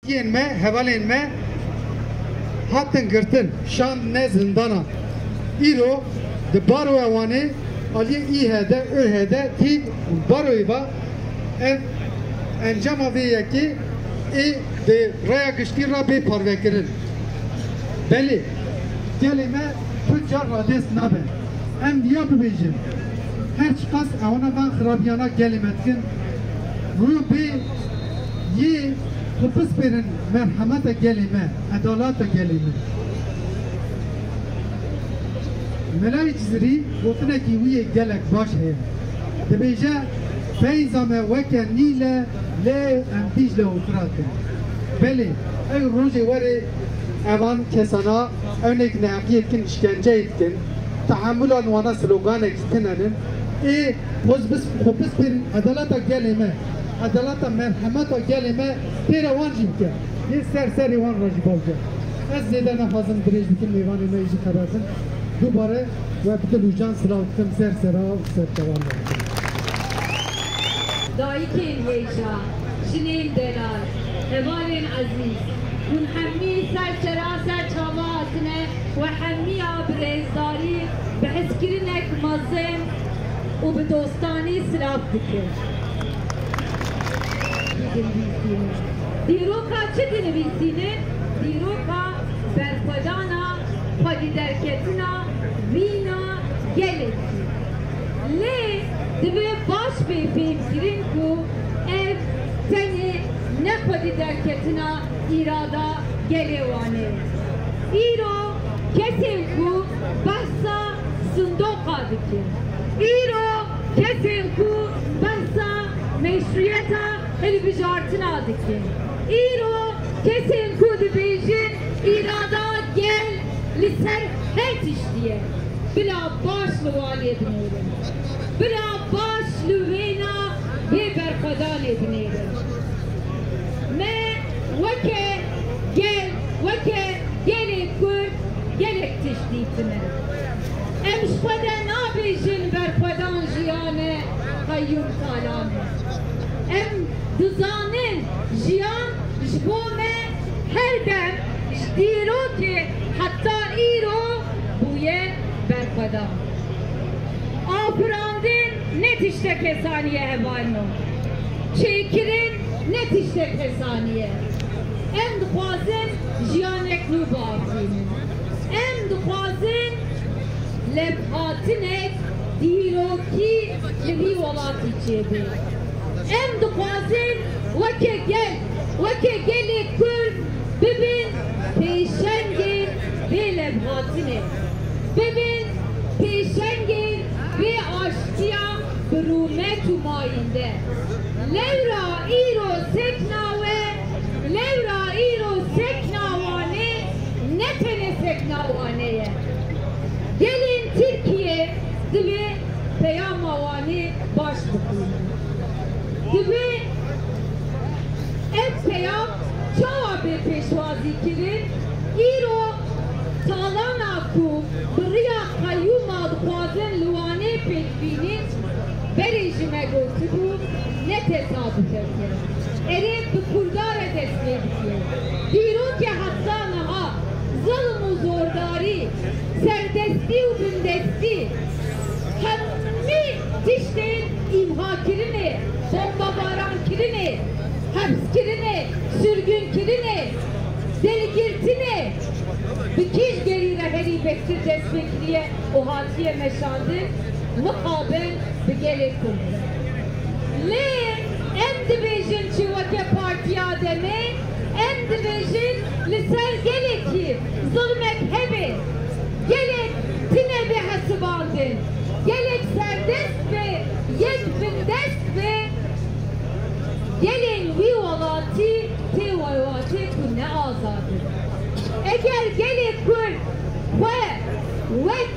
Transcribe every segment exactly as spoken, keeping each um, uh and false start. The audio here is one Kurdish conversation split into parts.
Yên me, hevalên me hatin girtin, şandine zindana. Îro di baroya Wanê aliyê İHA'de, ÖHA'de, tî baroyê ve ev encama vê yekê ê di raya giştî re bê parvekirin. Belê, gelê me tu car radest nabe. Em viya bibêjin. Her çiqas ewana van xirabiyana gelê me dikin, rû bê yê xwe bispêrin merhemeta gelê me, edalata gelê me. Melayê Cizirî gotinekî wî yê gelek baş heye. Dibêje, feyza me weke Nîl e, lê em Dîcle û Firat in. Belê, ew rojê were evan kesana ew nêk neheqiyê dikin, îşkenceyê dikin, tehemûla li wana sloganekî tune nin. Ê xwe biz-, xwe bispêrin edaleta gelê me, edaleta merhemeta gelê me têra wan jî bike. Yê ser serê wan re jî bavce. Ez zêde nexwazim dirêj bikim, mêvanê me yê jî xeberdin. Dubare we bi dil û can silav dikim, ser sera û ser devam re dikim. Dayikên hêja, jinên delal, hevalên ezîz, hûn hemî ser sera ser çava hatine we hemiya bi rêzdarî, bi hezkirinek mezin û bi dostanî silav dikim. Dinivîsînin. Dîroka çi dinivîsînin? Dîroka berxwedana, xwedîderketina, vîna gelekî. Lê divê baş bê fêhmkirin ku ev tenê ne xwedîderketina îrada gelê Wanê. Îro kesên ku behsa sindoqa dikin. Îro kesên ku behsa meşrûyeta hilbijartina dikin. Îro kesên ku dibêjin îrada gel li ser her tiştî ye. Bila baş li Wanê binêrin. Bila baş li wêna vê berxwedanê binêrin. Me weke gel, weke gelê Kurd gelek tişt dîtine. Em ji xwe de nabêjin berxwedan jiyan e, qeyyûm talan e. Em dizanin jiyan ji bo me her dem ji dîrokê heta îro bûye berxwedan. Afirandin ne tiştek kesanî ye hevalno. Çêkirin ne tiştek kesanî ye. Em dixwazin jiyanek nû biafirînin. Em dixwazin levhatinek dîrokî li vî welatî çêbe. Em dixwazin weke gel, weke gelê Kurd bibin pêşengên vê levhatinê, bibin pêşengên vê aştiya bi rûmet û mayînde. Lewra îro sekna we, lewra îro sekna Wanê ne tenê sekna Wanê ye. Gelên Tirkiye divê peyama Wanê baş bixwînin. Divê ev peyam çawa bê pêşwazîkirin? Îro talana ku bi riya qeyûma dixwazin li Wanê pêk bînin, berê ji me gotibû, ne tesadufek e. Erê bi Kurda re dest pê dike. Dîrokê heta niha zilm û zordarî, serdestî û bindestî, hemî tiştên îmhakirinê, bombebarankirinê, hepskirinê, sürgünkirinê, dilgirtinê bi kîj gerî re herî bêhtir dest pê kiriye û hatiye meşandin, mixabin bi gelê Kurd. Lê em dibêjin çi weke Partiya Demê, em dibêjin li ser gelekî zilmek hebe, gelek tune bê hesibandin, gelek serdest be, yek bindest be, gelên wî welatî tê welatê ku ne azad in. Eger gelê Kurd xwe wek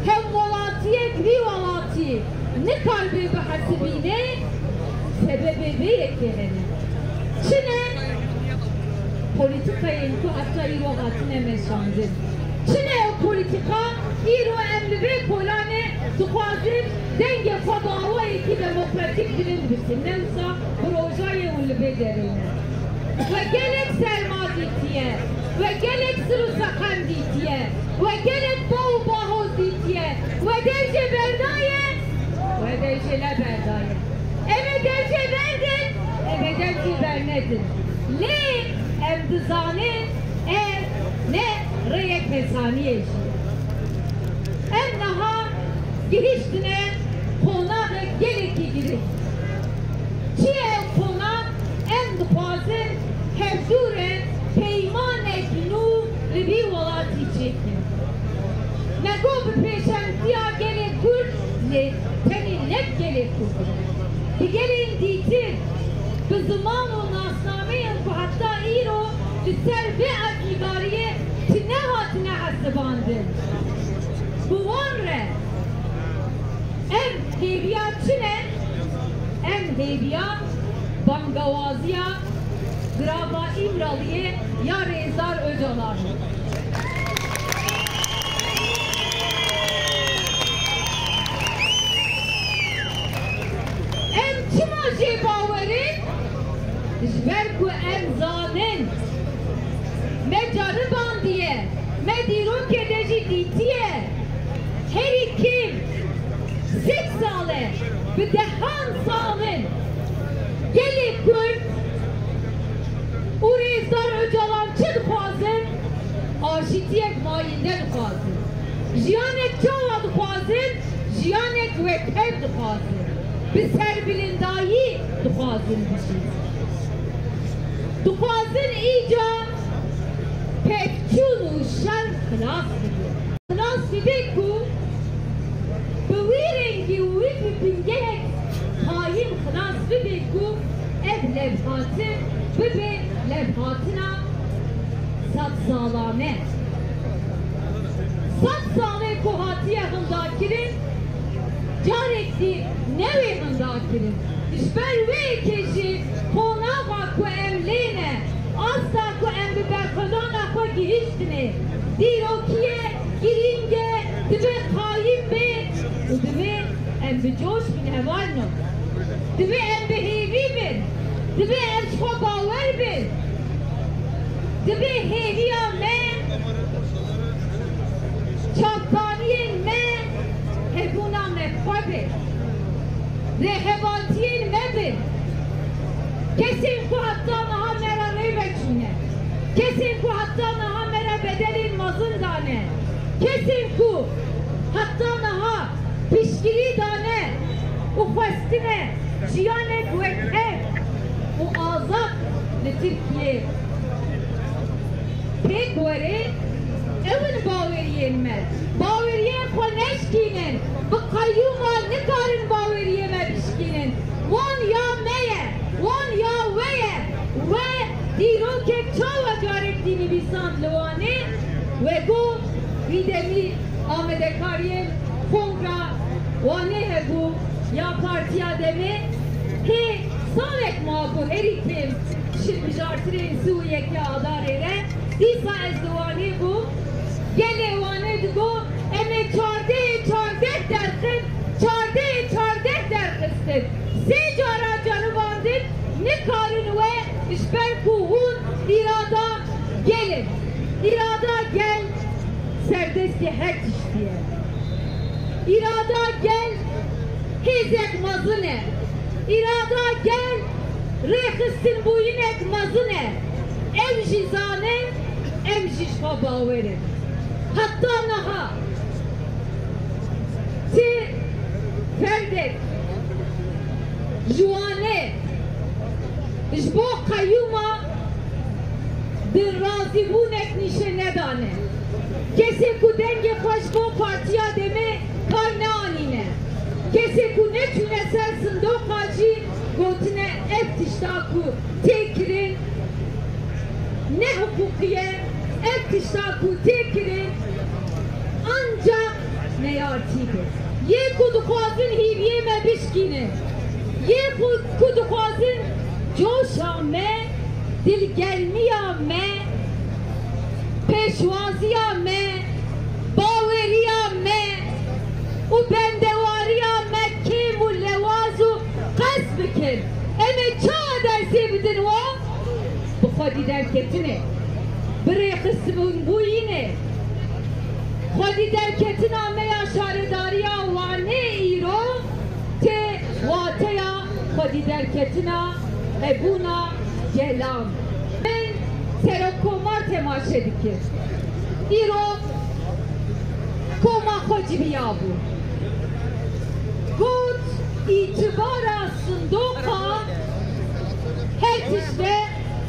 hemwelatiyek vî welatî nikaribe bihesibîne, sebebê vê yekê hene. Çi ne polîtîkayên ku heta îro hatine meşandin? Çi ne ew polîtîka îro em li vê kolanê dixwazin dengê xwe bi awayekî demokratîk bilind bikin? Ne wisa projeyê hûn li vê derê ne. We gelek serma dîtiye, we gelek sir û seqem dîtiye, we gelek baw û bahoz dîtiye, we dev jê berdaye, we dev jê neberdaye. Em ê dev jê berdin, em ê dev jê bernedin. Lê em dizanin ev ne rêyek kesaniyê jî. Em niha gihiştine qonaxek gelekî girîng. Çi ye ew qonax? Em dixwazin hevdû re peymanek nû li vî welatî çêkin. Me got bi pêşengtiya gelê Kurd, lê tenê ne bi gelê Kurd. Bi gelên dîtir, bi ziman û nasnameyên ku heta îro li ser vê erdnîgariyê tune hatine hesibandin. Bi wan re em hêviya çi ne? Em hêviya bangewaziya Girava Îmraliyê ya Rêzdar Ocalan e. Em çima jê bawer in? Ji ber ku em zanin, me ceribandiye, me dîrokê de jî dîtiye. Herî kêm sed sal e, bi dehan sal in gelê Kurd û Rêzdar Ocalan çi dixwazin? Aşîtiyek mayînde dixwazin. Jiyanek çawa dixwazin? Jiyanek wekhev dixwazin. Bi serbilindayî dixwazin bijîn. Dixwazin îca pevçûn û şer xilas bibe. Xilas bibe ku bi wî rengî û wî bi bingehek qayîm xilas bibe ku ev levhatin bibe levhatina sed salane. Sed salê ku hatiye hindakirin, carek dî newê hindakirin. Ji ber wê yekê jî qonaxa ku em lê ne, asta ku em bi berxwedana xwe gihîştine, dîrokiyê girîng e, divê qayîm be û divê em bi coş bin, hevalno. Divê em bi hêvî bin. Divê em ji xwe bawer bin. Divê hêviya me, çavkaniyên me, hebûna me bi xwe be. Rêhebatiyên me bin. Kesên ku heta niha me re rê veçûne. Kesên ku heta niha me re bedelên mezin dane. Kesên ku heta niha piştgirî dane û xwestine jiyanek wekhev û azad li Tirkiyê pêk were, ew in baweriyên me. Baweriyên xwe neşkînin. Bi qeyûma nikarin baweriyê me bişkînin. Wan ya me ye, wan ya we ye. We dîrokek çawa carek dî nivîsand li Wanê? We got, wî demî amadekariyên kongra Wanê hebû ya Partiya Demê. Hê salek mabû herî kêm ji mijartirên sî û yekê Adarê re. Dîsa ez li Wanê bûm. Gelê Wanê digot, em ê çardehê çardeh derxin, çardehê çardeh derxistin. Sê cara ceribandin, nikarin we, ji ber ku hûn îrada gel in. Îrada gel serdestê her tiştî ye. Îrada gel hêzek mezin e. Îrada gel rêxistinbûyinek mezin e. Ew jî zanin, em jî ji xwe bawer in. Heta niha ti ferdek ji Wanê ji bo qeyûma di razîbûnek nîşe nedane. Kesê ku dengê xwe ji bo Partiya Demê kar neanîne. Kesê ku neçûne ser sindoqa jî gotine ev tişta ku tê kirin ne hiqûqî ye, ev tişta ku tê kirin ancaq neyartî be. Yê ku dixwazin hîviyê me bişkînin, yê ku, ku dixwazin coşa me, dilgermiya me, pêşwaziya me, baweriya me û bendewariya me kêm û lewaz û qels bikin. Em ê çawa dersê bidin wan? Bi Xwedî derketinê, bi rêxistinbûyînê, xwedî derketina me ya şaredariya Wanê îro tê wateya xwedî derketina hebûna gelan. Min Serokkomar temaşe dikir. Îro koma xwe civiyabû. Got, îtibara sindoqa her tişt e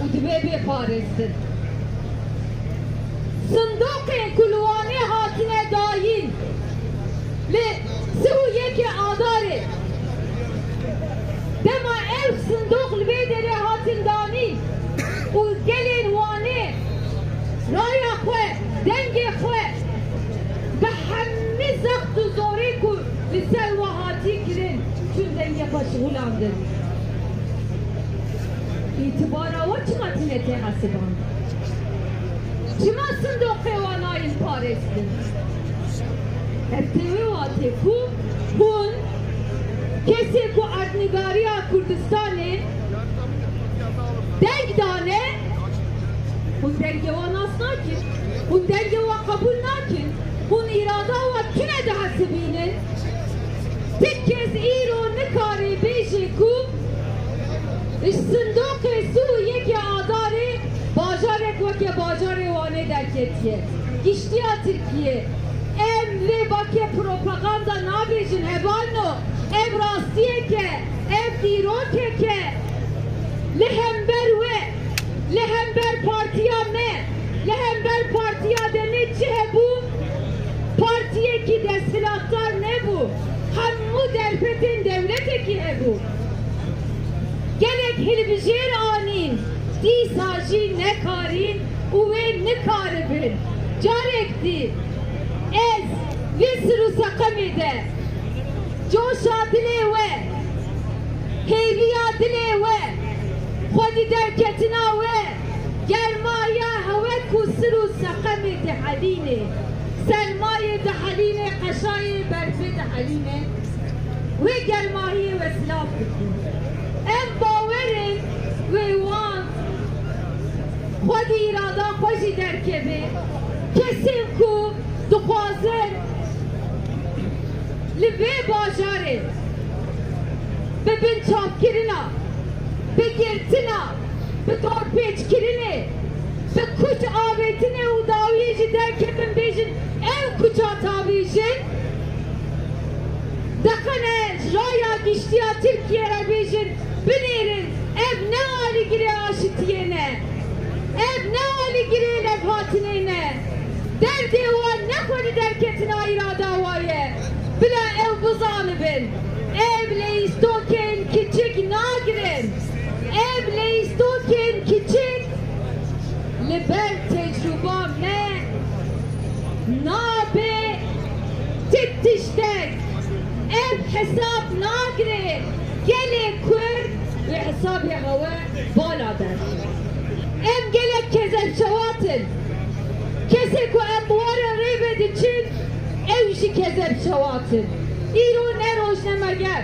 û dibe bê parêztin. Sindoqên ku li Wanê hatine dayîn li sih û yekê Adarê, dema ev sindoq li vê derê hatin danîn û gelên Wanê raya xwe, dengê xwe bi hemî zext û zorê ku li ser we hatî kirin, çûn dengê xwe şixulandin. Îtibara we çima tine tê hesibandin? Çima sindoqê we nayên parêztin? Ev tê wê watê ku hûn kesê ku erdnîgariya Kurdistanê deng dane, hûn dengê wan nas nakin, hûn dengê wan qebûl nakin, hûn îrada wan tune dihesibînin. Ti kes îro nikare bêje ku ji sindoqê sih û yekê Adarê bajarek weke bajarê Wanê derketiye. Giştiya Tirkiyê. Em vê bakê propaganda nabêjin hevalno. Ev rastiyek e, ev dîrokek e. Li hember we, li hember partiya me, li hember partiya DEMê çi hebû? Partiyekî desthilatdar nebû. Hemû derfetên dewletekî hebû. Gelek hilbijêr anîn, dîsa jî nekarîn û wê nikaribin. Carek dî ez vê sir û seqemê de coşa dilê we, hêviya dilê we, xwedî derketina we, germaya hewe ku sir û seqemê dihelînê, sermayê dihelînê, qeşayê berfê dihelînê. Wê germahiyê we silav bikin. Em bawer in wê wan xwedî îrada xwe jî derkeve. Kesên ku dixwazin li vê bajarê bi binçavkirina, bi girtina, bi torpêçkirinê, bi kuç avêtinê û dawiyê jî derkevin bêjin, ew kuça tavî jin, deqene ji raya giştiya Tirkiyê re bêjin, binêrin, ev ne alîgirê aşitiyê ne, ev ne alîgirê levhatinê ne. Derdê wan ne xwedî derketina îrada wa ye. Bila ew bizanibin, ev leyîstokên kiçik nagirin. Ev leyîstokên kiçik li ber tecrûba me nabe ti tiştek. Ev hesab nagire. Gelê Kurd wê hesabê hewe bala der. Em gelek kezebşewat in. Kesê ku em bi wan re rê ve diçin, ew jî kezebşewat in. Îro ne rojnameger,